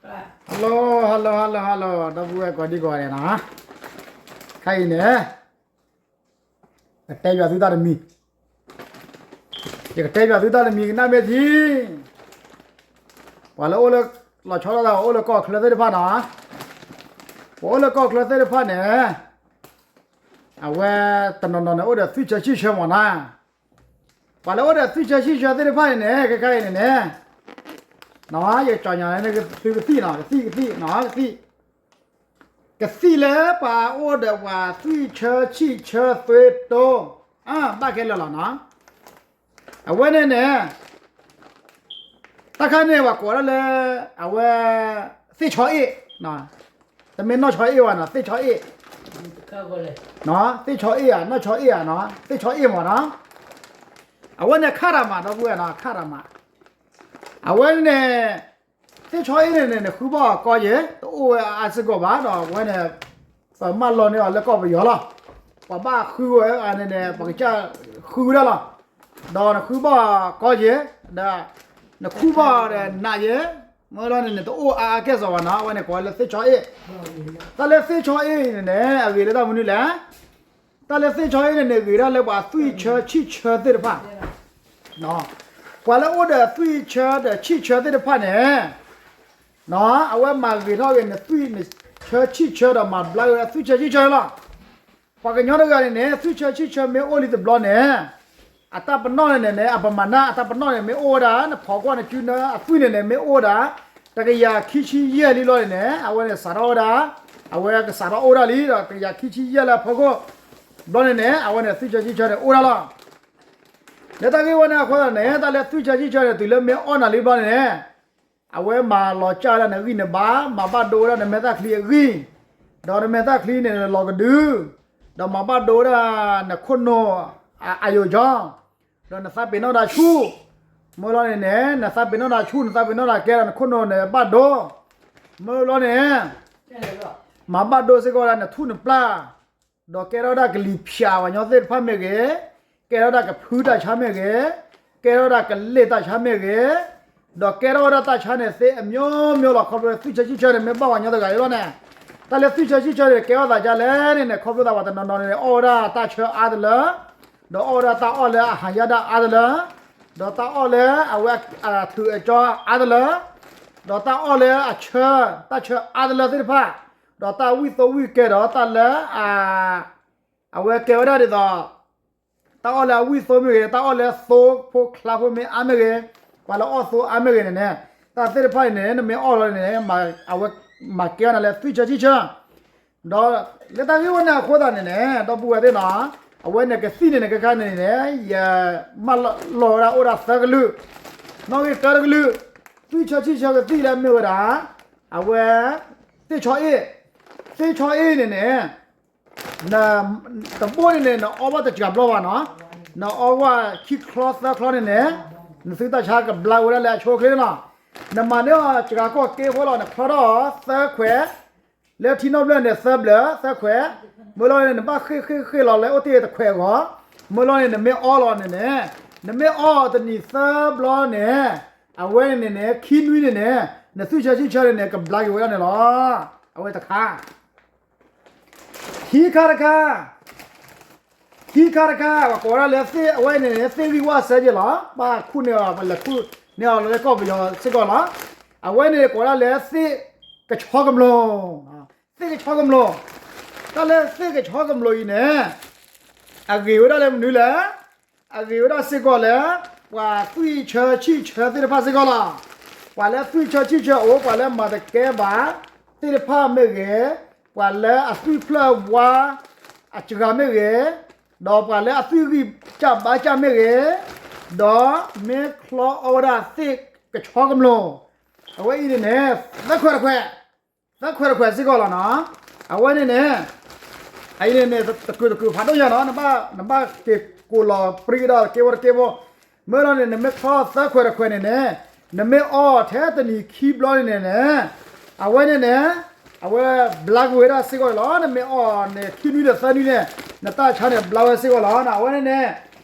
hello hello hello hello ဒီပုၢ်ဝဲၢ်ကိးဒံကိးဂၤဒဲးနီၤ, ခဲအံၤန့ၣ် ကတဲယွၤသုတၢ်တမံၤ, ယကတဲယွၤသုတၢ်တမံၤကနၣ်မ့ၢ်ထံ, ပှၤလၢအိၣ်လၢ လီၤဆီဒၣ်တၢ် အိၣ်လၢကီၢ်ချၢသ့ၣ်တဖၣ်နီၤ, ပှၤအိၣ်လၢကီၢ်ချၢသ့ၣ်တဖၣ်န့ၣ် အဝဲတနီၤနီၤန့ၣ် အိၣ်ဒီးသွံၣ်ဆၢဆံၣ်ဆၢမ့ၢ်နီၤ, ပှၤလၢအိၣ်ဒီးသွံၣ်ဆၢဆံၣ်ဆၢသ့ၣ်တဖၣ်အံၤန့ၣ် ခဲခါအံၤန့ၣ်န့ၣ် နီၤ ယကၠီၣ်ညါန့ၣ် သုကသံၣ်နီၤ ကသံၣ်ကသံၣ်နီၤ ကသံၣ်, ကသံၣ်လၢပှၤအိၣ်ဒီးပှၤသွံၣ်ဆၢဆံၣ်ဆၢသွ့တိ, ဘၣ်ခဲလၢာ်လီၤနီၤ, အဝဲန့ၣ်န့ၣ် တၢ်ခါန့ၣ်ပှၤကိးဒၣ်လၢ အဝဲ သ့ၣ်ဆီအ့ၣ်, တမ့ၢ်နီၢ်ဆီအ့ၣ်ဘၣ်နီၤ သ့ၣ်ဆီအ့ၣ်, သ့ၣ်ဆီအ့ၣ်ဧါ နီၢ်ဆီအ့ၣ်ဧါနီၤ သ့ၣ်ဆီအ့ၣ်မ့ၢ်နီၤ, အဝဲန့ၣ်ခးတၢ်မး ဒီပုၢ်ဝဲၢ်နီၤ ခးတၢ်မး, အဝဲန့ၣ် သ့ၣ်ဆီအ့ၣ်န့ၣ်န့ၣ် နဃုဘၣ်အီၤကီယဲၢ် တအိၣ်ဝဲအါစ့ၢ်ကီးဘၣ် ဒီးအဝဲန့ၣ် ပမၢလီၤန့ၢ်အီၤလၢကီၢ်ပယီၤလီၤ, ပှၤဘၣ်ဃုဝဲန့ၣ်န့ၣ် ပှၤကစၢ်ဃုဝဲဒၣ်လီၤ, ဒီးနဃုဘၣ်အီၤကီယဲၢ်, ဒီး နခူၣ်ဘၣ်အီၤဒီးနးယဲၢ်, မ့ၢ်လီၤန့ၣ်န့ၣ် တအိၣ်အါအါကဲၣ်စီၤဘၣ်နီၤ အဝဲန့ၣ်ကိးဝဲလၢသ့ၣ်ဆီအ့ၣ်, တၢ်လၢသ့ၣ်ဆီအ့ၣ်အံၤန့ၣ်န့ၣ် အဂ့ၤလၢတၢ်မနုၤလဲၣ် တၢ်လၢသ့ၣ်ဆီအ့ၣ်န့ၣ်န့ၣ် ဂ့ၤဒၣ်လၢပှၤသွံၣ်ဆၢဆံၣ်ဆၢသ့ၣ်တဖၣ်, ပှၤလၢအိၣ်ဒီးသွံၣ်ဆၢဒီးဆံၣ်ဆၢသ့ၣ်တဖၣ်န့ၣ်, အဝဲမၤဂ့ၤထီၣ်ဂ့ၤနသွံၣ်နဆၢဆံၣ်ဆၢဒီးမၤဘျါဂ့ၤဝဲဒၣ်သွံၣ်ဆၢဆံၣ်ဆၢလီၤ, ပှၤကညီတဂၤန့ၣ်န့ၣ် သွံၣ်ဆၢဆံၣ်ဆၢမ့ၢ်အိၣ်လံတဘျီန့ၣ်, အတၢ်ပနီၣ်န့ၣ်န့ၣ် အပမၤနၢ်အတၢ်ပနီၣ်န့ၣ် မ့ၢ်အိၣ်ဝဲဒၣ် နဖီကွၢ်နစုနၢအသွံၣ်န့ၣ်န့ၣ် မ့ၢ်အိၣ်ဝဲဒၣ် တကယၤခံဆံယဲၢ်လံလီၤန့ၣ်န့ၣ် အဝဲန့ၣ်စးထီၣ်ဝဲဒၣ်, အဝဲကစးထီၣ်အိၣ်ဒၣ်လံဒီး တကယၤခံဆံယဲၢ်လၢအဖီခိၣ် ဘျီန့ၣ်န့ၣ် အဝဲန့ၣ်သွံၣ်ဆၢဆံၣ်ဆၢန့ၣ်အိၣ်ဒၣ်လီၤ, လၢတၢ်ဂ့ၢ်ဝဲန့ၣ်အဃိသတးန့ၣ် တၢ်လၢသွံၣ်ဆၢဆံၣ်ဆၢန့ၣ် တုၤလၢမ့ၢ်အီၣ်နၤလံဘျီန့ၣ်န့ၣ် အဝဲမၤလီၤကၢ်ဝဲဒၣ်နဂံၢ်နဘါ, မၤဘၣ်ဒိဝဲဒၣ်နမဲာ်သၣ်ချံအဂံၢ်, ဒီးနမဲာ်သၣ်ချံန့ၣ်လီၤကဒု, ဒီးမၤဘၣ်ဒိဝဲဒၣ်နခိၣ်နူာ်အယိာ်ကၠီ, ဒီးနသးပ့ၤနီၣ်တၢ်ဆူၣ်, မ့ၢ်လီၤန့ၣ်န့ၣ် နသးပ့ၤနီၣ်တၢ်ဆူၣ် နသးပ့ၤနီၣ်တၢ်ကဲဒီးနခိၣ်နူာ်န့ၣ်ဘၣ်ဒိ, မ့ၢ်လီၤန့ၣ် မၤဘၣ်ဒိစ့ၢ်ကီးဝဲဒၣ်နထူၣ်နပျၢ်, ဒီးကဲထီၣ်ဝဲဒၣ်ကလံၤဖၠးပှၤကညီသ့ၣ်တဖၣ်မ့ၢ်ဂ့ၤ, ကဲထီၣ်ဝဲဒၣ်ကဖုတၢ်ဆါမ့ၢ်ဂ့ၤ, ကဲထီၣ်ဝဲဒၣ်ကလ့ၢ်တၢ်ဆါမ့ၢ်ဂ့ၤ, ဒီးကဲထီၣ်ဝဲဒၣ်တၢ်ဆါန့ၣ်သ့အမျိုးမျိုးလီၤ. ခီဖျိသွံၣ်ဆၢဆံၣ်ဆၢန့ၣ် မ့ၢ်ဘၣ်ပှၤကညီတဂၤအံၤလီၤန့ၣ်, တၢ်လၢသွံၣ်ဆၢဆံၣ်ဆၢန့ၣ် ကဲထီၣ်သးဒ်လဲၣ်န့ၣ်န့ၣ် ခီဖျိသးပှၤတနီၤနီၤန့ၣ် အီၣ်ဝဲဒၣ်တၢ်ဆၢအါတလၢ ဒီးအီၣ်ဝဲဒၣ်တၢ်အီၣ်လၢအဟါယၢ်ဒၣ်အါတလၢ, ဒီးတၢ်အီၣ်လၢအဝဲအထုးအကၠီအါတလၢ, ဒီးတၢ်အီၣ်လၢအဆၢ, တၢ်ဆၢအါတလၢသ့ၣ်တဖၣ်, ဒီးတၢ်ဝံၣ်သိဝံၣ်ကဲဒီးတၢ်လၢ အဝဲကဲဝဲဒၣ်ဒ်သိး တၢ်အီၣ်လၢအဝံၣ်သိမ့ၢ်ဂ့ၤ, တၢ်အီၣ်လၢသိဖိချါဖိမ့ၢ်အါမ့ၢ်ဂ့ၤ, ပှၤလၢအီၣ်သိအါမ့ၢ်ဂ့ၤန့ၣ်န့ၣ်, တၢ်သ့ၣ်တဖၣ်အံၤန့ၣ် နမ့ၢ်အီၣ်လီၤန့ၣ်န့ၣ် အဝဲမၤကဲအီၣ်နၤလၢသွံၣ်ဆၢဆံၣ်ဆၢ, ဒီးလၢတၢ်ဂ့ၢ်ဝဲန့ၣ်အဃိသတးန့ၣ်န့ၣ် ဒီပုၢ်ဝဲၢ်သ့ၣ်နီၤ, အဝဲန့ၣ်ကသံၣ်န့ၣ်န့ၣ် ခဲခါန့ၣ်န့ၣ် ယမၢလီၤဝဲဒၣ်အိၣ်ဒၣ်သၢကလုာ်, နီၣ်ဂံၢ်တၢတကလုာ်, သွံၣ်ဆၢဆံၣ်ဆၢကသံၣ်လၢမ့ၢ်ဝဲဒၣ် အဝဲ သ့ၣ်ဆီအ့ၣ်, သ့ၣ်ဆီအ့ၣ်န့ၣ်န့ၣ် တဘိန့ၣ်န့ၣ် နအီဘၣ်တစှၤဘျီဘၣ်နီၤ, နအီဘၣ်ခံချီသၢချီန့ၣ်န့ၣ် နသွံၣ်တၢ်ဆါကဘျါဝဲဒၣ်လၢအဆိအချ့လီၤ. နမၤန့ၢ်အီၤစှၤကီၢ်က့ဖိလီၤ နချီထီၣ်သၢခွဲး, လၢထံနီၣ်ဘျၢၣ်န့ၣ်သၢဘျၢၣ်သၢခွဲး, မ့ၢ်လီၤန့ၣ် နဘၣ်ဃ့ၢ်ဃ့ၢ်ဃ့ၢ်လီၤလၢအိၣ်တ့ၢ်တခွဲးအဂီၢ်, မ့ၢ်လီၤန့ၣ် နမ့ၢ်အီလီၤန့ၣ်န့ၣ်, နမ့ၢ်အီတနံၤသၢဘျီန့ၣ်, အဝဲန့ၣ်န့ၣ် ခံနွံန့ၣ်န့ၣ် နသွံၣ်ဆၢဆံၣ်ဆၢန့ၣ်န့ၣ် ကဘျါက့ၤဝဲဒၣ်န့ၣ်လီၤ. အဝဲတခါ ခံခါတခါ, ခံခါတခါ ပှၤကိးဝဲဒၣ်လၢသ့ၣ်အဝဲန့ၣ်န့ၣ် သ့ၣ်ဂံၢ်ဝၣ်စဲက့ၤလီၤ. ဘၣ်ခူၣ်န့ၢ်အီၤ ပလဲၤခူၣ်န့ၢ်အီၤလၢကီၢ်ပယီၤစ့ၢ်ကီးလီၤ. အဝဲန့ၣ်ကိးဝဲဒၣ်လၢသ့ၣ်ကဆီကမျိၤ, သ့ၣ်ကဆီကမျိၤ, တၢ်လၢသ့ၣ်ကဆီကမျိၤအံၤန့ၣ် အဂ့ၤဝဲဒၣ်လၢမနုၤလဲၣ်. အဂ့ၤဝဲဒၣ်စ့ၢ်ကီးလၢ ပှၤသွံၣ်ဆၢဆံၣ်ဆၢသ့ၣ်တဖၣ်စ့ၢ်ကီးလီၤ. ပှၤလၢသွံၣ်ဆၢဆံၣ်ဆၢအိၣ် ပှၤလၢမၤတကဲဘၣ်သ့ၣ်တဖၣ်မ့ၢ်ဂ့ၤ, ပှၤလၢအသွံၣ်ဖျၢၣ်ဝါအစှၤမ့ၢ်ဂ့ၤ, ဒီးပှၤလၢအသွံၣ်ဂံၢ်စၢ်ဘါစၢ်မ့ၢ်ဂ့ၤ, ဒီးမ့ၢ်ချီအီဝဲဒၣ်သ့ၣ်ကဆီကမျိၤ, အဝဲအံၤန့ၣ်န့ၣ် သၢခွဲးတခွဲး သၢခွဲးတခွဲးစ့ၢ်ကီးလီၤနီၤ. အဝဲန့ၣ်န့ၣ် အအံၤန့ၣ်န့ၣ် တကုာ်တကုာ်ဖးဒိၣ်ညါနီၤ, နဘၣ်က့ၤကိးလီၤပြံကဒီးတကဲဝဲတကဲဖိ, မ့ၢ်လီၤန့ၣ် နမ့ၢ်ချီသၢခွဲးတခွဲးန့ၣ်န့ၣ် နမ့ၢ်အီထဲတနံၤခံဘျီန့ၣ်န့ၣ်န့ၣ် အဝဲန့ၣ်န့ၣ် အဝဲဘျါက့ၤဝဲဒၣ်စ့ၢ်ကီးလီၤ. နမ့ၢ်အီန့ၣ်ခံနွံဒီးသၢနွံန့ၣ် နတၢ်ဆါန့ၣ်ဘျါဝဲစ့ၢ်ကီးလီၤ. အဝဲန့ၣ်န့ၣ်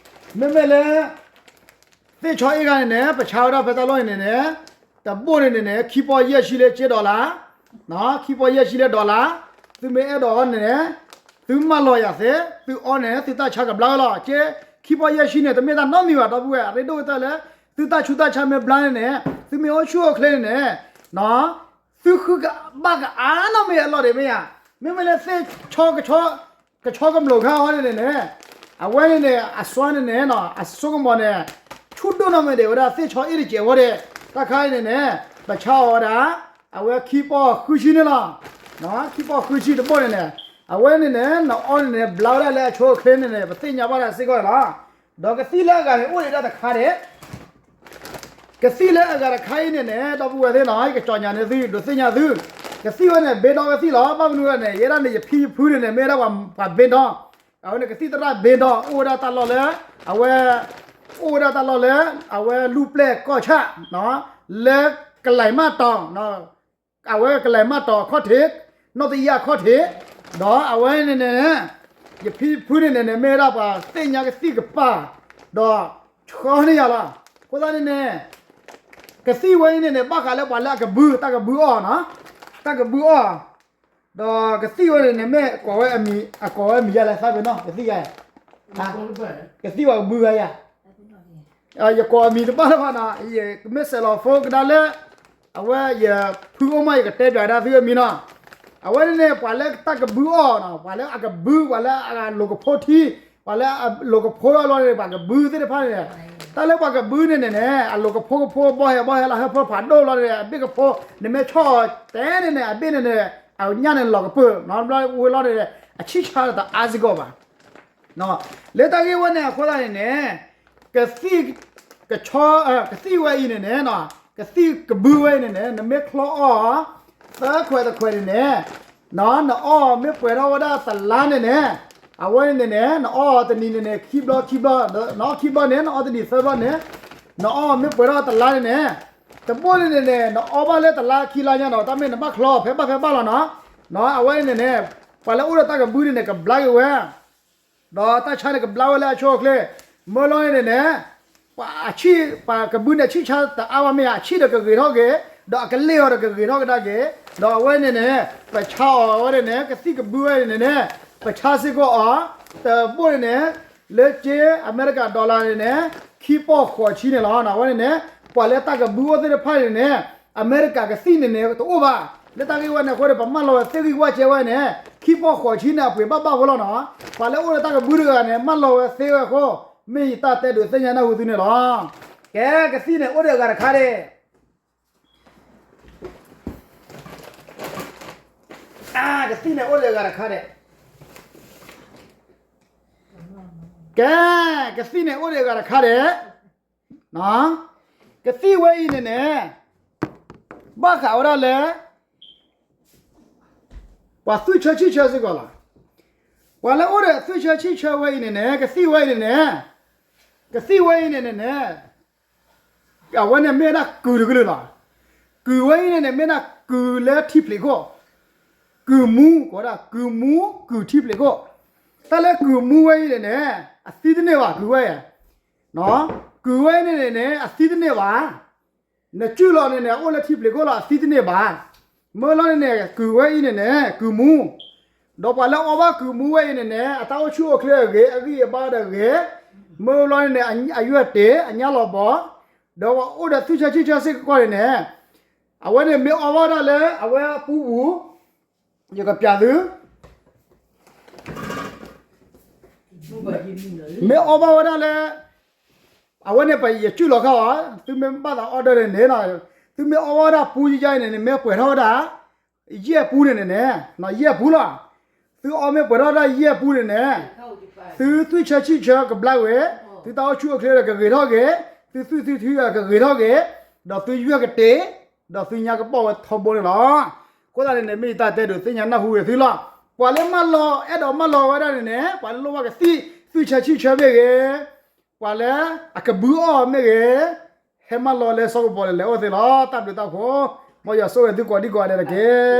မ့မ့ၢ်လၢ သ့ၣ်ဆီအ့ၣ်ဂၤန့ၣ်န့ၣ် ပဆါဝဲဒၣ်ဖဲတၢ်လီၢ်အံၤန့ၣ်န့ၣ် တဘိၣ်န့ၣ်န့ၣ်န့ၣ် ခံပီၢ်ယဲၢ်ဆံလၢကၠ့ dollar, ခံပီၢ်ယဲၢ်ဆံလၢ dollar, သုမ့ၢ်အဲၣ်ဒိးအီၤန့ၣ်န့ၣ် သုမၢလီၤယၤသ့, သုအီန့ၣ် သုတၢ်ဆါကဘျါဝဲလီၤ. ကၠ့ ခံပီၢ်ယဲၢ်ဆံန့ၣ် တမ့ၢ်တၢ်နီတမံၤဘၣ် ဒီပုၢ်ဝဲၢ်, အရ့ဒိၣ်ကတၢၢ်လၢ သုတၢ်ဆူးတၢ်ဆါမ့ၢ်ဘျါန့ၣ်န့ၣ် သုမ့ၢ်အိၣ်ဆူၣ်အိၣ်ချ့န့ၣ်န့ၣ် သုဃုကဘၣ်ကအါနီၢ်မ့ၢ်အလီၢ်ဒံးမ့ၢ်ဧါ, မ့မ့ၢ်လၢသ့ၣ်ဆီ ကဆီကမျိးခါအီၤန့ၣ်န့ၣ်န့ၣ် အဝဲန့ၣ်န့ၣ် အစွါန့ၣ်န့ၣ် အစိကမီၤန့ၣ် ဆူၣ်ဒိၣ်နီၢ်မ့ၢ်ဒံးဝဲဒၣ်သ့ၣ်ဆီအ့ၣ်တစဲးဖိဒံး, တၢ်ခါအံၤန့ၣ်န့ၣ် ပဆါအီၤဝဲဒၣ် အဝဲခံပီၢ်ဃုဆံန့ၣ်လီၤ. ခံပီၢ်ဃုဆံတဘိၣ်န့ၣ်န့ၣ် အဝဲန့ၣ်န့ၣ် နအီန့ၣ်န့ၣ် ဘျါဝဲဒၣ်လၢအဆိအချ့န့ၣ်န့ၣ် ပသ့ၣ်ညါဘၣ်တၢ်စ့ၢ်ကီးန့ၣ်လီၤ. ဒီးကသံၣ်လၢအဂၤန့ၣ် အိၣ်ဒံးဒၣ်တခါဒံး ကသံၣ်လၢအဂၤတခါအံၤန့ၣ်န့ၣ် ဒီပုၢ်ဝဲၢ်သ့ၣ်နီၤ ယကစီၤညါန့ၢ်သု ဒုးသ့ၣ်ညါသု, ကသံၣ်ဝဲန့ၣ် ဘ့ဒီကသံၣ်လီၤ. ဘၣ်မနုၤလဲၣ်န့ၣ် ယဲဒၣ်န့ၣ် ယဖံယဖုန့ၣ်န့ၣ် မ့ၢ်ဝဲဒၣ်ပှၤဘ့ဒီ, အဝဲန့ၣ် ကသံၣ်သရၣ်ဘ့ဒီ အိၣ်ဝဲဒၣ်တၢ်လီၢ်လၢ အဝဲ အိၣ်ဝဲဒၣ်တၢ်လီၢ်လၢ အဝဲလူၢ်ပျဲၢ်ကီၢ်ဆၣ် လၢကလဲၤမၢ်တီၤ အဝဲကလဲၤမၢ်တီၤအခီၣ်ထံး, နီၣ်တယၢ်အခီၣ်ထံး, ဒီးအဝဲန့ၣ်န့ၣ် ယဖံယဖုန့ၣ်န့ၣ်န့ၣ် မ့ၢ်ဝဲဒၣ်ပှၤသ့ၣ်ညါကသံၣ်ကပၤ, ဒီးဆှီန့ၢ်ယၤလီၤ. အဃိသတးန့ၣ်န့ၣ် ကသံၣ်ဝဲအံၤန့ၣ်န့ၣ် ဘၣ်ဃးလၢပှၤလၢအကဘု တၢ်ကဘုအီၣ်နီၤ, တၢ်ကဘုအီၣ်, ဒီးကသံၣ်ဝဲန့ၣ်န့ၣ် မ့ၢ်ကိးဝဲအမံၤ အကိးဝဲအမံၤယါလဲၣ် သးပ့ၤနီၣ် ကသံၣ်ယါ, ကသံၣ်ဝဲကဘုဂၤယါ ယကိးအမံၤတဘၣ်လၢၤဘၣ်နီၤ, ယမ့ၢ်စဲးလီၤဖိကဒါလၢ အဝဲယဖုအိၣ်မး ယကတဲပၠးဒၣ်သုအမံၤနီၤ. အဝဲန့ၣ်န့ၣ် ပှၤလၢတၢ်ကဘုအီၣ်နီၤ, ပှၤလၢအကဘု ပှၤလၢအလိာ်ကဖိထံ, ပှၤလၢအလိာ်ကဖိလီၤလီၤန့ၣ် ပှၤကဘုသ့ၣ်တဖၣ်န့ၣ်, တၢ်လၢပှၤကဘုန့ၣ်န့ၣ်န့ၣ် အလိာ်ကဖိကဖိ ဘီဟဲဘီဟဲလီၤ ဟၢဖၢဖးဒိၣ်လီၤန့ၣ် အဘ့ၣ်ကဖိ နမ့ၢ်ဆီၣ်အီၤတဲန့ၣ်န့ၣ် အဘ့ၣ်န့ၣ်န့ၣ် အညၣ်န့ၣ်လီၤကပၢၢ်နီၤ, ဘျီဝဲလီၤန့ၣ် အဆံၣ်ဆါတအါစ့ၢ်ကီးဘၣ် လၢတၢ်ဂ့ၢ်ဝဲန့ၣ်အဃိသတးန့ၣ်န့ၣ် ကသံၣ် ကဆီ ကသံၣ်ဝဲအံၤန့ၣ်န့ၣ် ကသံၣ်ကဘုဝဲအံၤန့ၣ်န့ၣ် နမ့ၢ်ချီအီၣ် သၢခွဲးတခွဲးန့ၣ်န့ၣ် နအီၣ်မ့ၢ်ပှဲၤထီၣ်ဝဲဒၣ်တလါန့ၣ်န့ၣ် အဝဲန့ၣ်န့ၣ် နအီၣ်တနံၤန့ၣ်န့ၣ် ခံဘျီခံဘျီ နအီၣ်ခံဘျီန့ၣ် နအီၣ်တနံၤသၢဘျီန့ၣ် နအီၣ်မ့ၢ်ပှဲၤထီၣ်တလါန့ၣ်န့ၣ် တဘိၣ်န့ၣ်န့ၣ်န့ၣ် နအီၣ်ဘၣ်လၢတလါခံလါညါနီၤ တၢ်မ့ၢ်နဘၣ်ချီဖဲဘၣ်ဖဲဘၣ်လီၤနီၤ အဝဲန့ၣ်န့ၣ် ပှၤလၢအိၣ်ဒီးတၢ်ကဘုန့ၣ်န့ၣ် ကဘျါက့ၤဝဲ ဒီးတၢ်ဆါန့ၣ်ကဘျါဝဲလၢအဆိအချ့ မၢလီၤန့ၣ်န့ၣ် ပှၤအဆံၣ် ပှၤကဘုန့ၣ်အဆံၣ်ဆါတအါဘၣ်မ့ၢ်ဧါ အဆံၣ်ဒီးကဂ့ၤထီၣ်က့ၤ ဒီးအကလ့ၢ်အီၤဒီးကဂ့ၤထီၣ်ကဒါက့ၤ ဒီးအဝဲန့ၣ်န့ၣ် ပဆါအီၤဝဲန့ၣ်န့ၣ် ကသံၣ်ကဘုဝဲန့ၣ်န့ၣ် ပဆါစ့ၢ်ကီးအီၤ တဘိၣ်န့ၣ်န့ၣ် လၢကၠ့အမဲရကၤ dollar န့ၣ်န့ၣ် ခံပီၢ်ဃိးဆံန့ၣ်လီၤ. အဝဲန့ၣ်န့ၣ် ပှၤလၢတၢ်ကဘုအိၣ်သ့ၣ်တဖၣ်န့ၣ်န့ၣ် အမဲရကၤကသံၣ်န့ၣ်န့ၣ် တအိၣ်ဘၣ်. လၢတၢ်ဂ့ၢ်ဝဲန့ၣ်အဃိန့ၣ် ပမၢလီၤဝဲသ့ဂံၢ်ဝၣ်စဲဝဲန့ၣ် ခံပီၢ်ဃိးဆံန့ၣ် အပှ့ၤဘၣ်ဘၣ်ဝဲလီၤနီၤ. ပှၤလၢအိၣ်ဒီးတၢ်ကဘုတဂၤန့ၣ် မၢလီၤဝဲသ့ဝဲအဃိ မ့ၢ်ယတၢ်တဲဒုးသ့ၣ်ညါနၢ်ဟူသုန့ၣ်လီၤ. ကဲ ကသံၣ်န့ၣ်အိၣ်ဒီးအဂၤတခါဒံး ကသံၣ်န့ၣ်အိၣ်ဒီးအဂၤတခါဒံး ကဲ ကသံၣ်န့ၣ်အိၣ်ဒီးအဂၤတခါဒံး ကသံၣ်ဝဲအံၤန့ၣ်န့ၣ် ဘၣ်ဃးဝဲဒၣ်လၢ ပှၤသွံၣ်ဆၢဆံၣ်ဆၢစ့ၢ်ကီးလီၤ. ပှၤလၢအိၣ်ဒီးသွံၣ်ဆၢဆံၣ်ဆၢဝဲအံၤန့ၣ်န့ၣ် ကသံၣ်ဝဲအံၤန့ၣ်န့ၣ် ကသံၣ်ဝဲအံၤန့ၣ်န့ၣ်န့ၣ် အဝဲန့ၣ်မ့ၢ်ဝဲဒၣ်ကုၤတကလုာ်လီၤ. ကုၤဝဲအံၤန့ၣ်န့ၣ် မ့ၢ်ဒၣ်ကုၤလၢထံဖျိးခိၣ်, ကုၤမူ ကိးဝဲဒၣ်ကုၤမူ ကုၤထံဖျိးခိၣ်. တၢ်လၢကုၤမူဝဲအံၤန့ၣ်န့ၣ် အသံတန့ၢ်ဘၣ် ကုၤဝဲအံၤ ကုၤဝဲအံၤန့ၣ်န့ၣ်န့ၣ် အသံတန့ၢ်ဘၣ်. နစုၣ်လီၤန့ၣ်န့ၣ် အိၣ်လၢထံဖျိးခိၣ်လီၤ အသံတန့ၢ်ဘၣ်. မၢလီၤန့ၣ်န့ၣ် ကုၤဝဲအံၤန့ၣ်န့ၣ် ကုၤမူ ဒီးပှၤလၢအီဘၣ်ကုၤမူဝဲအံၤန့ၣ်န့ၣ် အတၢ်အိၣ်ဆူၣ်အိၣ်ချ့အဂ့ၤ အဂံၢ်အဘါဒီးဂ့ၤ, မၢလီၤန့ၣ်န့ၣ် အယွဲၢ်တ့ၢ် အညါလီၤဘီ, ဒီးပှၤအိၣ်ဒီးသွံၣ်ဆၢဆံၣ်ဆၢစ့ၢ်ကီးန့ၣ်န့ၣ် အဝဲန့ၣ်မ့ၢ်အီဘၣ်ဝဲဒၣ်လၢအဝဲအပူၤပူၤ ယကပျးသု မ့ၢ်အီဘၣ်ဝဲဒၣ်လၢ အဝဲန့ၣ်ပယစုၣ်လီၤခါအီၤ သုမ့ၢ်ဘၣ်သးအီဒၢန့ၣ်န့ၣ် သုမ့ၢ်အီဘၣ်ဝဲဒၣ်ပူယါအံၤန့ၣ်န့ၣ် မ့ၢ်ပှဲၤထီၣ်ဝဲဒၣ် ယဲၢ်ပူန့ၣ်န့ၣ်န့ၣ် ယဲၢ်ပူလီၤ. သုအီမ့ၢ်ပှဲၤထီၣ်ဝဲဒၣ်ယဲၢ်ပူန့ၣ်န့ၣ် သုသွံၣ်ဆၢဆံၣ်ဆၢကဘျါဝဲ, သုတၢ်အိၣ်ဆူၣ်အိၣ်ချ့ဒီးကဂ့ၤထီၣ်က့ၤ, သုသွံၣ်သုထုဒီးကဂ့ၤထီၣ်က့ၤ, ဒီးသုယွဲၢ်ကတ့ၢ်, ဒီးသုညါကဘီၣ်ဝဲထီဘိန့ၣ်လီၤ. အဃိသတးန့ၣ်န့ၣ် မ့ၢ်ယတၢ်တဲဒုးသ့ၣ်ညါနၢ်ဟူဂ့ၤသုလီၤ. ပှၤလၢမၢလီၤ အဲၣ်ဒိးမၢလီၤဝဲဒၣ်န့ၣ်န့ၣ် ပှၤလၢလိၣ်ဘၣ်ကသံၣ် သွံၣ်ဆၢဆံၣ်ဆၢမ့ၢ်ဂ့ၤ, ပှၤလၢအကဘုအီၣ်မ့ၢ်ဂ့ၤ, ဟဲမၢလီၤလၢစီၤကပီၤလဲၤလဲၤအိၣ်သ့လီၤ. တၢ်ဘျုးတၢ်ဖှိၣ်, မ်ယွၤဆိၣ်ဂ့ၤသုကိးဒံကိးဂၤဒဲးတက့ၢ်.